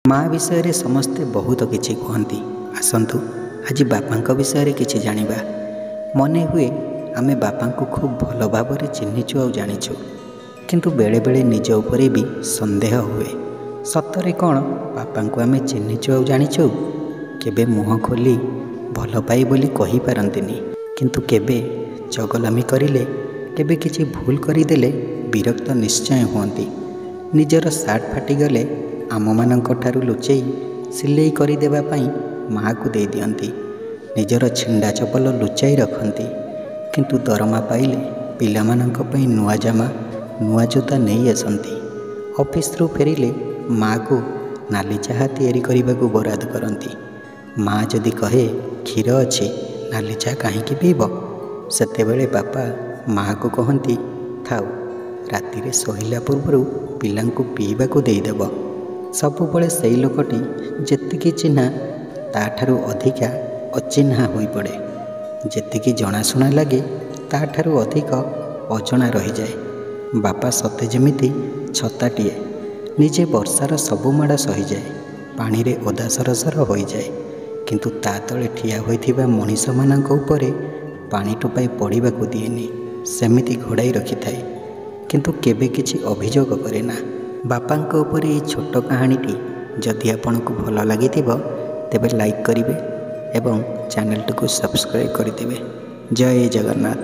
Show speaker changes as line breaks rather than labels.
ମା ବିଷୟରେ ସମସ୍ତେ ବହୁତ କିଛି କୁହନ୍ତି। ଆସନ୍ତୁ ଆଜି ବାପାଙ୍କ ବିଷୟରେ କିଛି ଜାଣିବା। ମନେ ହୁଏ ଆମେ ବାପାଙ୍କୁ ଖୁବ୍ ଭଲ ଭାବରେ ଚିହ୍ନିଛୁ ଆଉ ଜାଣିଛୁ, କିନ୍ତୁ ବେଳେବେଳେ ନିଜ ଉପରେ ବି ସନ୍ଦେହ ହୁଏ। ସତରେ କ'ଣ ବାପାଙ୍କୁ ଆମେ ଚିହ୍ନିଛୁ ଆଉ ଜାଣିଛୁ? କେବେ ମୁହଁ ଖୋଲି ଭଲ ପାଏ ବୋଲି କହିପାରନ୍ତିନି, କିନ୍ତୁ କେବେ ଚଗଲାମି କରିଲେ, କେବେ କିଛି ଭୁଲ କରିଦେଲେ ବିରକ୍ତ ନିଶ୍ଚୟ ହୁଅନ୍ତି। ନିଜର ସାର୍ଟ ଫାଟିଗଲେ ଆମମାନଙ୍କ ଠାରୁ ଲୁଚେଇ ସିଲେଇ କରିଦେବା ପାଇଁ ମାଆକୁ ଦେଇଦିଅନ୍ତି। ନିଜର ଛିଣ୍ଡା ଚପଲ ଲୁଚାଇ ରଖନ୍ତି, କିନ୍ତୁ ଦରମା ପାଇଲେ ପିଲାମାନଙ୍କ ପାଇଁ ନୂଆ ଜାମା, ନୂଆ ଜୋତା ନେଇ ଆସନ୍ତି। ଅଫିସରୁ ଫେରିଲେ ମାଆକୁ ନାଲି ଚାହା ତିଆରି କରିବାକୁ ବରାଦ କରନ୍ତି। ମାଆ ଯଦି କହେ କ୍ଷୀର ଅଛି, ନାଲି ଚା କାହିଁକି ପିଇବ, ସେତେବେଳେ ବାପା ମାଆକୁ କହନ୍ତି ଥାଉ, ରାତିରେ ଶୋଇଲା ପୂର୍ବରୁ ପିଲାଙ୍କୁ ପିଇବାକୁ ଦେଇଦେବ। ସବୁବେଳେ ସେଇ ଲୋକଟି ଯେତିକି ଚିହ୍ନା ତା'ଠାରୁ ଅଧିକା ଅଚିହ୍ନା ହୋଇପଡ଼େ, ଯେତିକି ଜଣାଶୁଣା ଲାଗେ ତା'ଠାରୁ ଅଧିକ ଅଜଣା ରହିଯାଏ। ବାପା ସତେ ଯେମିତି ଛତାଟିଏ, ନିଜେ ବର୍ଷାର ସବୁ ମାଡ଼ ସହିଯାଏ, ପାଣିରେ ଓଦା ସରସର ହୋଇଯାଏ, କିନ୍ତୁ ତା ତଳେ ଠିଆ ହୋଇଥିବା ମଣିଷମାନଙ୍କ ଉପରେ ପାଣି ଟୋପାଏ ପଡ଼ିବାକୁ ଦିଏନି। ସେମିତି ଘୋଡ଼ାଇ ରଖିଥାଏ, କିନ୍ତୁ କେବେ କିଛି ଅଭିଯୋଗ କରେନା। ବାପାଙ୍କ ଉପରେ ଏଇ ଛୋଟ କାହାଣୀଟି ଯଦି ଆପଣଙ୍କୁ ଭଲ ଲାଗିଥିବ ତେବେ ଲାଇକ୍ କରିବେ ଏବଂ ଚ୍ୟାନେଲଟିକୁ ସବସ୍କ୍ରାଇବ୍ କରିଦେବେ। ଜୟ ଜଗନ୍ନାଥ।